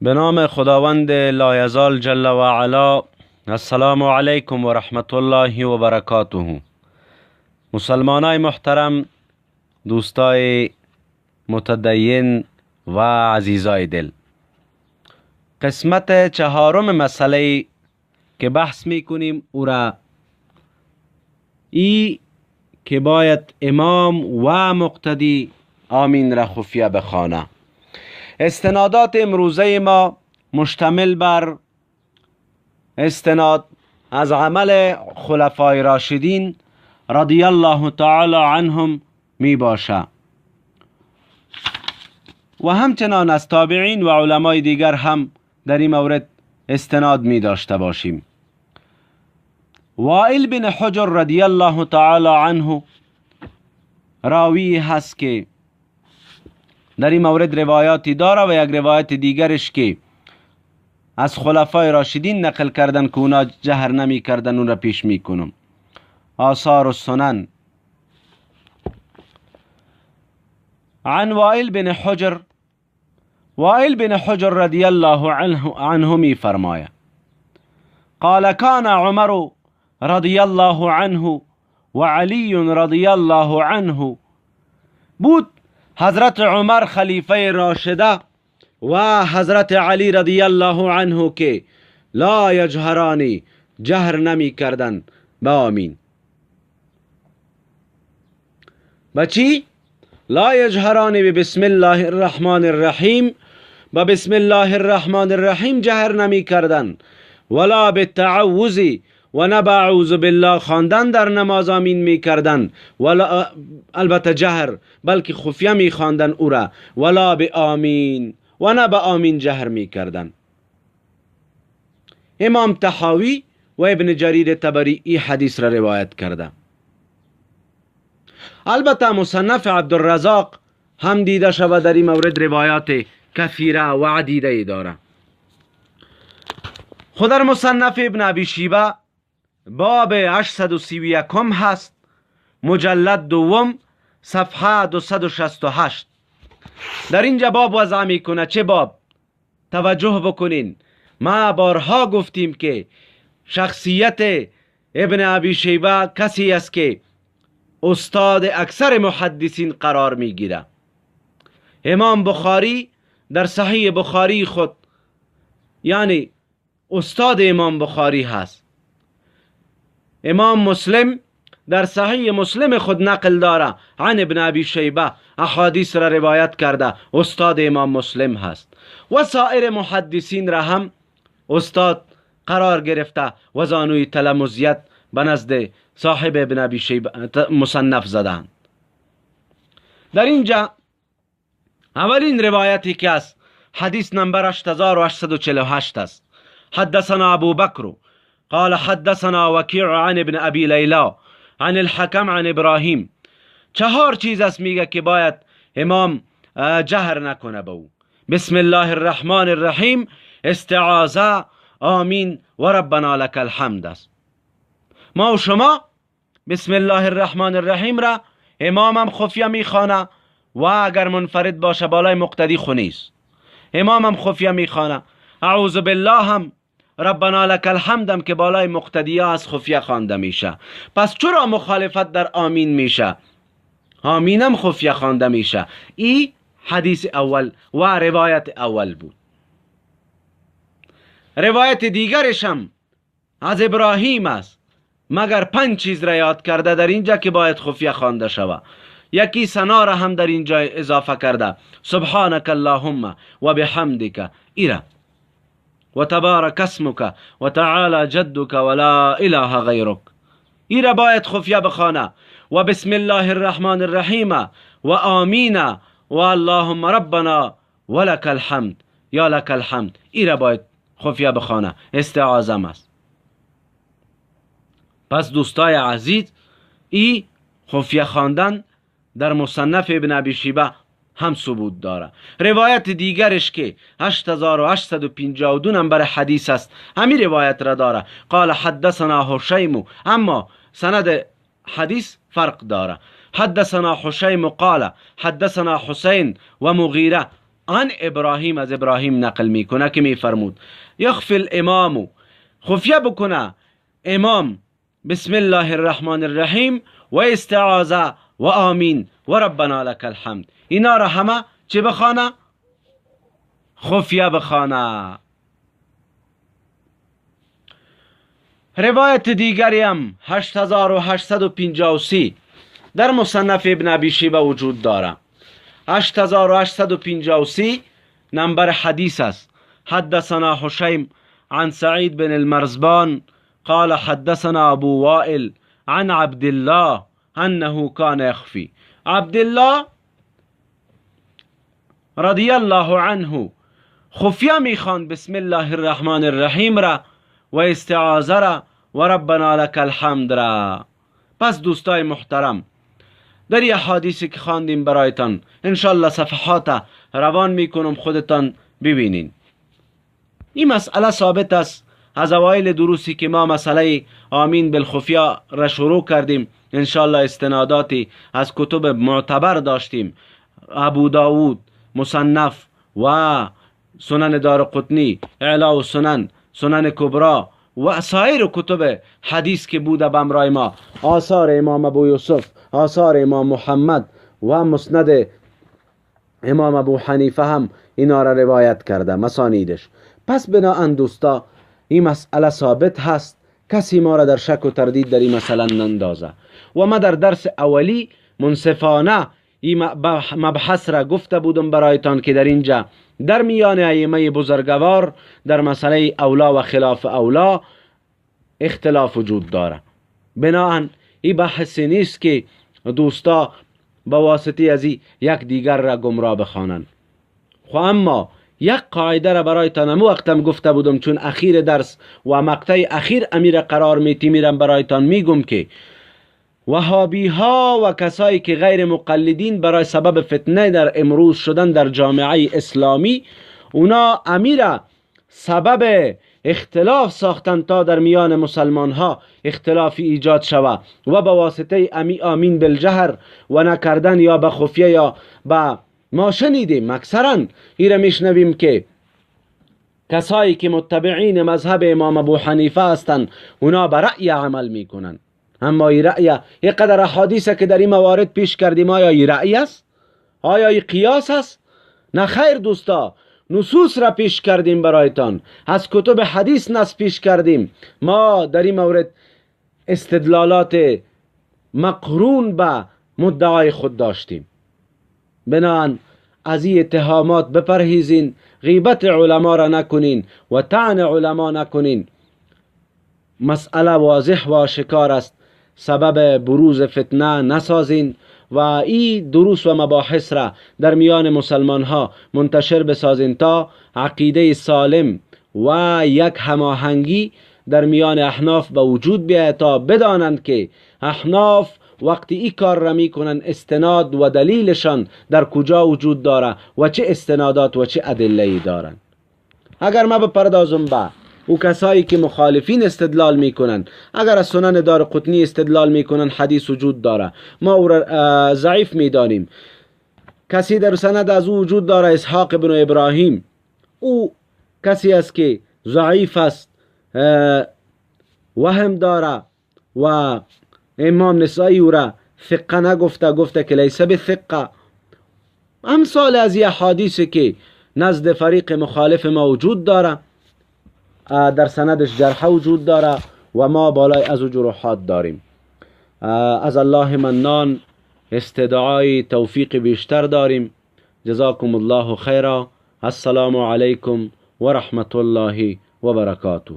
به نام خداوند لایزال جل و علا. السلام علیکم و رحمت الله و برکاته. مسلمانای محترم، دوستای متدین و عزیزای دل، قسمت چهارم مسئله که بحث میکنیم او را ای که باید امام و مقتدی آمین را خفیه بخوانه. استنادات امروزه ما مشتمل بر استناد از عمل خلفای راشدین رضی الله تعالی عنهم می باشه و همچنان از تابعین و علمای دیگر هم در این مورد استناد می داشته باشیم. وائل بن حجر رضی الله تعالی عنه راوی هست که در این مورد روایاتی داره و یک روایت دیگرش که از خلفای راشدین نقل کردن که اونا جهر نمی کردن، اون را پیش می کنم. آثار السنن عن وائل بن حجر، وائل بن حجر رضی الله عنه می فرماید قال کان عمر رضی الله عنه و علی رضی الله عنه. بود حضرت عمر خلیفه راشده و حضرت علی رضی الله عنه که لا یجهرانی، جهر نمی کردن به آمین. بچی؟ لا یجهرانی بسم الله الرحمن الرحیم، با بسم الله الرحمن الرحیم جهر نمی کردن، ولا بالتعوذ و نه به اعوذ بالله خواندن در نماز آمین می کردن، ولا البته جهر، بلکه خفیه می خواندن او را، ولا به آمین و نه به آمین جهر می کردن. امام طحاوی و ابن جریر طبری این حدیث را روایت کرده. البته مصنف عبدالرزاق هم دیده شود در این مورد روایات کثیره و عدیده ای داره. خود در مصنف ابن ابی شیبه باب 831 هست، مجلد دوم، صفحه 268. در اینجا باب وضع میکنه. چه باب؟ توجه بکنین، ما بارها گفتیم که شخصیت ابن ابی شیبه کسی است که استاد اکثر محدثین قرار میگیره. امام بخاری در صحیح بخاری خود، یعنی استاد امام بخاری هست. امام مسلم در صحیح مسلم خود نقل داره عن ابن ابی شیبه، احادیث را روایت کرده، استاد امام مسلم هست. و سایر محدثین را هم استاد قرار گرفته و زانوی تلمذیت به نزد صاحب ابن ابی شیبه مصنف زدند. در اینجا اولین روایتی که است حدیث نمبر 8848 است. حدثنا ابو بکر قال حدثنا وکیع عن ابن ابی لیلا عن الحکم عن ابراهیم. چهار چیز است میگه که باید امام جهر نکنه به او. بسم الله الرحمن الرحیم، استعاذه، آمین و ربنا لک الحمد است. ما و شما بسم الله الرحمن الرحیم را امامم خفیه میخوانه و اگر منفرد باشه بالای مقتدی خونیست، امامم خفیه میخوانه. اعوذ بالله هم ربنا لک الحمد که بالای مقتدی از خفیه خوانده میشه. پس چرا مخالفت در آمین میشه؟ آمینم خفیه خوانده میشه. ای حدیث اول و روایت اول بود. روایت دیگرش هم از ابراهیم است، مگر پنج چیز را یاد کرده در اینجا که باید خفیه خوانده شود. یکی ثنا را هم در اینجا اضافه کرده، سبحانک اللهم و بحمدک ایرا و تبارک اسمک و تعالی جدک و لا اله غیرک. ایرا باید خفیه بخوانه و بسم الله الرحمن الرحیم و آمین و اللهم ربنا ولک الحمد یا لک الحمد. ایرا باید خفیه بخوانه، استعاذه است. پس دوستای عزیز، ای خفیه خواندن در مصنف ابن ابی شیبه هم ثبوت داره. روایت دیگرش که 8852 نمبر حدیث است، همین روایت را داره. قال حدثنا هشیم، اما سند حدیث فرق داره. حدثنا هشیم قال حدثنا حسین و مغیره عن ابراهیم، از ابراهیم نقل میکنه که میفرمود یخفی الامام، خفیه بکنه امام بسم الله الرحمن الرحیم و استعاذه و آمین و ربنا لک الحمد. اینا را همه چه بخوانه؟ خفیه بخوانه. روایت دیگری هم 8853 در مصنف ابن ابی شیبه وجود داره. 8853 نمبر حدیث است. حدثنا حشیم عن سعید بن المرزبان قال حدثنا ابو وائل عن عبد الله انه كان يخفي. عبدالله رضی الله عنه خفیه میخواند بسم الله الرحمن الرحیم را و استعاذه را و ربنا لک الحمد را. پس دوستای محترم، در یه حدیثی که خواندیم برایتان انشالله صفحات روان میکنم خودتان ببینین. این مسئله ثابت است. از اوایل دروسی که ما مسئله آمین بالخفیه را شروع کردیم انشالله استناداتی از کتب معتبر داشتیم، ابو داود، مصنف و سنن دارقطنی، اعلا و سنن، سنن کبرا و سایر کتب حدیث که بوده بمرای ما، آثار امام ابو یوسف، آثار امام محمد و مسند امام ابو حنیفه هم اینا را روایت کرده مسانیدش. پس بناهن دوستا این مسئله ثابت هست، کسی ما را در شک و تردید در این مسئله نندازه. و ما در درس اولی منصفانه این مبحث را گفته بودم برایتان که در اینجا در میان ائمه بزرگوار در مسئله اولا و خلاف اولا اختلاف وجود داره. بناهن این بحث نیست که دوستا با واسطه از یک دیگر را گمراه بخوانند. خب اما یک قاعده را برایتان امو وقتم گفته بودم، چون اخیر درس و مقطع اخیر امیر قرار میتی میرم برایتان میگم که وهابی ها و کسایی که غیر مقلدین برای سبب فتنه در امروز شدن در جامعه اسلامی، اونا امیر سبب اختلاف ساختن تا در میان مسلمان ها اختلافی ایجاد شود و به واسطه امی آمین بالجهر و نکردن یا به خفیه یا به ما شنیدیم اکثرا ایره میشنویم که کسایی که متبعین مذهب امام ابو حنیفه هستند اونا به رأی عمل میکنن. اما این رأی یک قدر احادیث که در این موارد پیش کردیم، آیا این رأی است؟ آیا این قیاس است؟ نه خیر دوستا، نصوص را پیش کردیم برایتان، از کتب حدیث نص پیش کردیم. ما در این مورد استدلالات مقرون به مدعای خود داشتیم. بناهن از این اتهامات بپرهیزین، غیبت علما را نکنین و طعن علما نکنین. مسئله واضح و آشکار است، سبب بروز فتنه نسازین و این دروس و مباحث را در میان مسلمان ها منتشر بسازین تا عقیده سالم و یک هماهنگی در میان احناف به وجود بیاید، تا بدانند که احناف وقتی این کار را میکنن استناد و دلیلشان در کجا وجود داره و چه استنادات و چه ادله ای دارن. اگر ما بپردازم به او کسایی که مخالفین استدلال میکنن، اگر از سنن دارقطنی استدلال میکنن حدیث وجود داره، ما او را ضعیف میدانیم. کسی در سند از او وجود داره، اسحاق بن ابراهیم، او کسی است که ضعیف است، وهم داره و امام نسائی او را ثقه نگفته، گفته که لیس بثقه. امثال از یه حدیثی که نزد فریق مخالف ما وجود داره، در سندش جرح وجود داره و ما بالای از او جروحات داریم. از الله منان استدعای توفیق بیشتر داریم. جزاکم الله خیرا. السلام علیکم و رحمت الله و برکاته.